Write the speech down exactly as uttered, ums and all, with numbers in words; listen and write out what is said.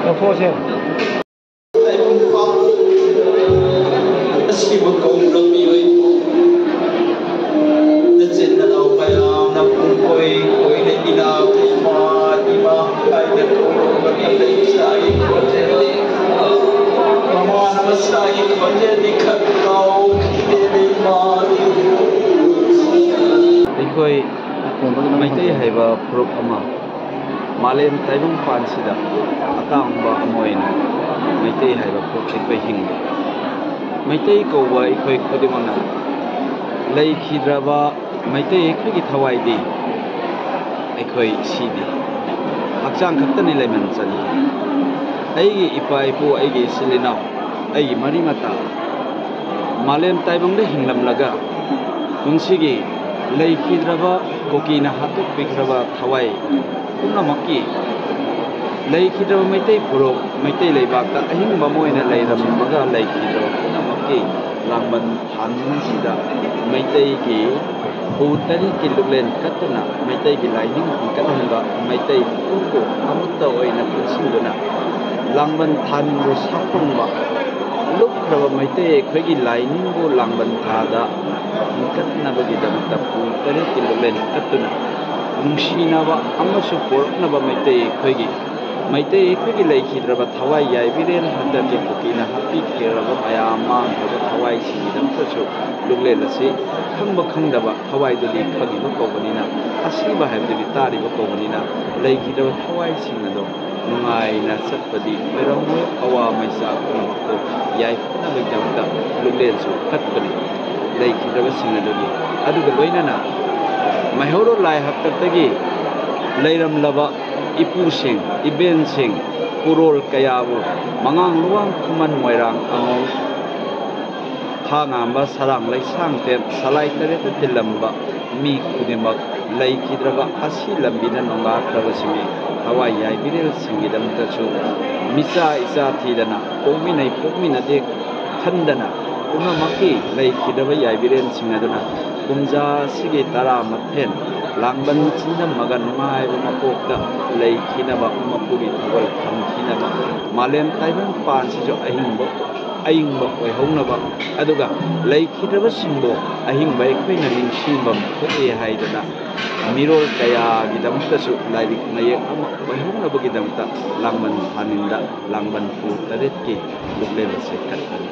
ꯂꯧꯊꯣꯛꯑꯁꯦ꯫ ꯑꯁꯤꯕꯨ ꯀꯧꯔꯝꯃꯤꯕ ꯅꯆꯤꯟ ꯅꯅꯥꯎ ꯃꯌꯥꯝꯅ ꯄꯨꯡꯀꯣꯏ ꯀꯣꯏꯅ ꯏꯅꯥꯛ ꯏꯃꯥ, ꯏꯃꯥ ꯍꯥꯏꯅ ꯀꯧꯔꯝꯕꯒꯤ ꯂꯩꯁꯥꯒꯤ ꯈꯣꯟꯖꯦꯜꯗꯤ, ꯃꯃꯥꯅ ꯃꯁꯥꯒꯤ ꯈꯣꯟꯖꯦꯜꯗꯤ ꯈꯔ ꯀꯥꯎꯈꯤꯗꯦꯅꯦ ꯏꯃꯥꯗꯤ꯫ ꯑꯩꯈꯣꯏ ꯃꯩꯇꯩ ꯍꯥꯏꯕ ꯐꯨꯔꯨꯞ ꯑꯃ ꯃꯥꯂꯦꯝ ꯇꯥꯏꯕꯪꯄꯥꯟꯁꯤꯗ ꯑꯇꯥꯡꯕ ꯑꯃ ꯑꯣꯏꯅ ꯃꯩꯇꯩ ꯍꯥꯏꯕ ꯐꯨꯔꯨꯞꯁꯤ ꯑꯩꯈꯣꯏ ꯍꯤꯡꯂꯤ꯫ ꯃꯩꯇꯩ ꯀꯧꯕ ꯑꯩꯈꯣꯏ ꯈꯨꯗꯤꯡꯃꯛꯅ ꯂꯩꯈꯤꯗ꯭ꯔꯕ ꯃꯩꯇꯩ ꯑꯩꯈꯣꯏꯒꯤ ꯊꯋꯥꯏꯗꯤ ꯑꯩꯈꯣꯏ ꯁꯤꯗꯦ, ꯍꯛꯆꯥꯡ ꯈꯛꯇꯅꯤ ꯂꯩꯃꯟ ꯆꯠꯂꯤ꯫ ꯑꯩꯒꯤ ꯏꯄꯥ ꯏꯄꯨ, ꯑꯩꯒꯤ ꯏꯆꯤꯜ ꯏꯅꯥꯎ, ꯑꯩꯒꯤ ꯃꯔꯤ ꯃꯇꯥ ꯃꯥꯂꯦꯝ ꯇꯥꯏꯕꯪꯗ ꯍꯤꯡꯂꯝꯂꯒ ꯄꯨꯟꯁꯤꯒꯤ ꯂꯩꯈꯤꯗ꯭ꯔꯕ ꯀꯨꯀꯤꯅ ꯍꯥꯠꯇꯣꯛꯄꯤꯈ꯭ꯔꯕ ꯊꯋꯥꯏ ꯄꯨꯝꯅꯃꯛꯀꯤ, ꯂꯩꯈꯤꯗ꯭ꯔꯕ ꯃꯩꯇꯩ ꯐꯨꯔꯨꯞ, ꯃꯩꯇꯩ ꯂꯩꯕꯥꯛꯇ ꯑꯍꯤꯡꯕ ꯑꯃ ꯑꯣꯏꯅ ꯂꯩꯔꯝꯃꯒ ꯂꯩꯈꯤꯗ꯭ꯔꯕ ꯄꯨꯝꯅꯃꯛꯀꯤ ꯂꯥꯡꯕꯟ ꯊꯥꯅꯤꯡꯉꯤꯁꯤꯗ ꯃꯩꯇꯩꯒꯤ ꯄꯨ ꯇꯔꯦꯠꯀꯤ ꯂꯨꯞꯂꯦꯟ ꯀꯠꯇꯨꯅ ꯃꯩꯇꯩꯒꯤ ꯂꯥꯏꯅꯤꯡ ꯍꯤꯡꯒꯠꯍꯟꯕ, ꯃꯩꯇꯩ ꯐꯨꯔꯨꯞꯄꯨ ꯑꯃꯠꯇ ꯑꯣꯏꯅ ꯄꯨꯟꯁꯤꯟꯗꯨꯅ ꯂꯥꯡꯕꯟ ꯊꯥꯅꯤꯡꯕꯨ ꯁꯥꯐꯣꯡꯕ ꯂꯨꯞꯈ꯭ꯔꯕ ꯃꯩꯇꯩ ꯑꯩꯈꯣꯏꯒꯤ ꯂꯥꯏꯅꯤꯡꯕꯨ ꯂꯥꯡꯕꯟ ꯊꯥꯗ ꯍꯤꯡꯒꯠꯅꯕꯒꯤꯗꯃꯛꯇ ꯄꯨ ꯇꯔꯦꯠꯀꯤ ꯂꯨꯞꯂꯦꯟ ꯀꯠꯇꯨꯅ ꯅꯨꯡꯁꯤꯅꯕ ꯑꯃꯁꯨ ꯄꯣꯔꯛꯅꯕ ꯃꯩꯇꯩ ꯑꯩꯈꯣꯏꯒꯤ, ꯃꯩꯇꯩ ꯑꯩꯈꯣꯏꯒꯤ ꯂꯩꯈꯤꯗ꯭ꯔꯕ ꯊꯋꯥꯏ ꯌꯥꯏꯕꯤꯔꯦꯟ ꯍꯟꯗꯛꯀꯤ ꯀꯨꯀꯤꯅ ꯍꯥꯠꯄꯤꯈꯤꯔꯕ ꯃꯌꯥꯝ ꯃꯥꯡꯈ꯭ꯔꯕ ꯊꯋꯥꯏꯁꯤꯡꯒꯤꯗꯃꯛꯇꯁꯨ ꯂꯨꯞꯂꯦꯟ ꯑꯁꯤ ꯈꯪꯕ ꯈꯪꯗꯕ ꯊꯋꯥꯏꯗꯨꯗꯤ ꯈꯪꯉꯤꯕ ꯀꯧꯕꯅꯤꯅ, ꯑꯁꯤꯕ ꯍꯥꯏꯕꯗꯨꯗꯤ ꯇꯥꯔꯤꯕ ꯀꯧꯕꯅꯤꯅ, ꯂꯩꯈꯤꯗ꯭ꯔꯕ ꯊꯋꯥꯏꯁꯤꯡ ꯑꯗꯣ ꯅꯨꯡꯉꯥꯏꯅ ꯆꯠꯄꯗꯤ ꯑꯣꯏꯔꯝꯃꯣꯏ꯫ ꯑꯋꯥ ꯃꯩꯆꯥꯛ ꯄꯨꯝꯅꯃꯛꯇꯨ ꯌꯥꯏꯐꯅꯕꯒꯤꯗꯃꯛꯇ ꯂꯨꯞꯂꯦꯟꯁꯨ ꯀꯠꯄꯅꯤ ꯂꯩꯈꯤꯗ꯭ꯔꯕꯁꯤꯡ ꯑꯗꯨꯒꯤ꯫ ꯑꯗꯨꯒ ꯂꯣꯏꯅꯅ ꯃꯩꯍꯧꯔꯣꯜ ꯂꯥꯏ ꯍꯥꯛꯇꯛꯇꯒꯤ ꯂꯩꯔꯝꯂꯕ ꯏꯄꯨꯁꯤꯡ, ꯏꯕꯦꯟꯁꯤꯡ, ꯄꯨꯔꯣꯜ ꯀꯌꯥꯕꯨ ꯃꯉꯥꯡ, ꯂꯨꯋꯥꯡ, ꯈꯨꯃꯟ, ꯃꯣꯏꯔꯥꯡ, ꯑꯉꯣꯝ, ꯊꯥꯉꯥꯝꯕ ꯁꯂꯥꯡ ꯂꯩꯁꯥꯡꯊꯦꯝ ꯁꯂꯥꯏ ꯇꯔꯦꯠꯇ ꯇꯤꯜꯂꯝꯕ ꯃꯤ ꯈꯨꯗꯤꯡꯃꯛ ꯂꯩꯈꯤꯗ꯭ꯔꯕ ꯑꯁꯤ ꯂꯝꯕꯤꯗ ꯅꯣꯡꯗꯥꯈ꯭ꯔꯕꯁꯤꯡꯒꯤ ꯊꯋꯥꯏ ꯌꯥꯏꯕꯤꯔꯦꯜꯁꯤꯡꯒꯤꯗꯃꯛꯇꯁꯨ ꯃꯤꯆꯥ ꯏꯆꯥ ꯊꯤꯗꯅ ꯄꯣꯛꯃꯤꯟꯅꯩ ꯄꯣꯛꯃꯤꯟꯅꯗꯦ ꯈꯟꯗꯅ ꯄꯨꯝꯅꯃꯛꯀꯤ ꯂꯩꯈꯤꯗ꯭ꯔꯕ ꯌꯥꯏꯕꯤꯔꯦꯟꯁꯤꯡ ꯑꯗꯨꯅ ꯀꯨꯝꯖꯥ ꯑꯁꯤꯒꯤ ꯇꯔꯥꯃꯥꯊꯣꯏ ꯂꯥꯡꯕꯟ ꯆꯤꯟꯖꯝꯃꯒ ꯅꯨꯡꯉꯥꯏꯕ ꯃꯄꯣꯛꯇ ꯂꯩꯈꯤꯅꯕ, ꯃꯄꯨꯒꯤ ꯊꯧꯒꯜ ꯐꯪꯈꯤꯅꯕ, ꯃꯥꯂꯦꯝ ꯇꯥꯏꯕꯪ ꯄꯥꯟꯁꯤꯁꯨ ꯑꯍꯤꯡꯕ ꯑꯏꯪꯕ ꯑꯣꯏꯍꯧꯅꯕ, ꯑꯗꯨꯒ ꯂꯩꯈꯤꯗ꯭ꯔꯕꯁꯤꯡꯕꯨ ꯑꯍꯤꯡꯕ ꯑꯩꯈꯣꯏꯅ ꯅꯤꯡꯁꯤꯡꯐꯝ ꯊꯣꯛꯑꯦ ꯍꯥꯏꯗꯅ ꯃꯤꯔꯣꯜ ꯀꯌꯥꯒꯤꯗꯃꯛꯇꯁꯨ ꯂꯥꯏꯔꯤꯛ ꯃꯌꯦꯛ ꯑꯃ ꯑꯣꯏꯍꯧꯅꯕꯒꯤꯗꯃꯛꯇ ꯂꯥꯡꯕꯟ ꯊꯥꯅꯤꯡꯗ ꯂꯥꯡꯕꯟ ꯄꯨꯡ ꯇꯔꯦꯠꯀꯤ ꯄꯨꯛꯂꯦꯟ ꯑꯁꯤ ꯀꯠꯄꯅꯤ꯫